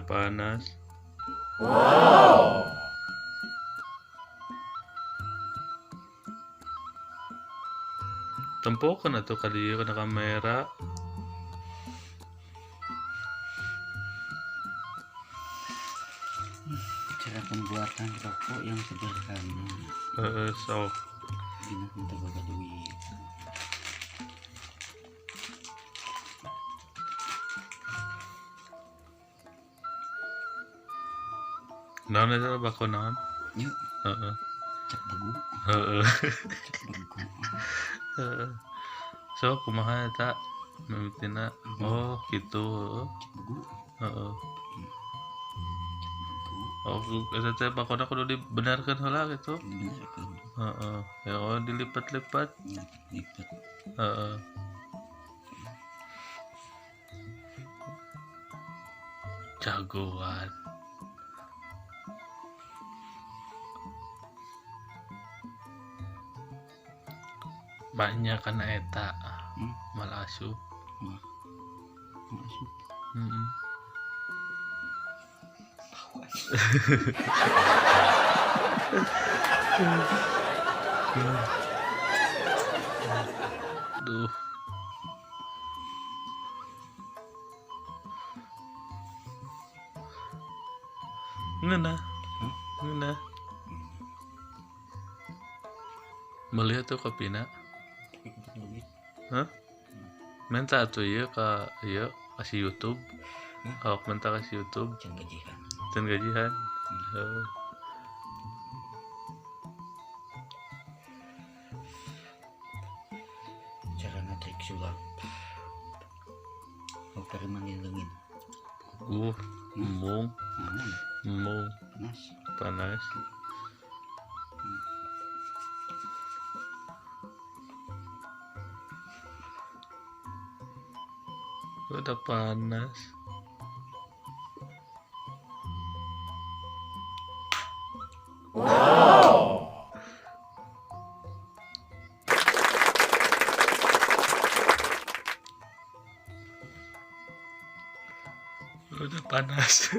Panas. Wow. Tempokeun atuh ka dieu kana kamera. Cara pembuatan rokok yang sederhana. Heeh, sok. Dina teu boga duit. Naon eta bako naon? Yuk. Heeh. Cek begu. Heeh. Cek begu. Heeh. Sok kumaha eta mimitina? Oh, kitu heeh. Cek begu. Heeh. Cek begu. Oh, eta teh bakona kudu dibenarkeun heula kitu. Dibenarkeun. Heeh. Ya oh dilipat-lipat. Lipat. Heeh. Jagoan. Banyak kana eta. Mal asup. Mal asup. Heeh. Duh. Ngeunah. Ngeunah. Meuli atuh kopina. Hah? Minta atuh ieu ka ieu kasih YouTube. Awak minta kasih YouTube. Can gajihan. Can gajihan. Heeh. Cara ngatrik sulap. Mau mandi leungit. Embung. Embung. Panas. Panas. Udah panas. Wow. Udah panas.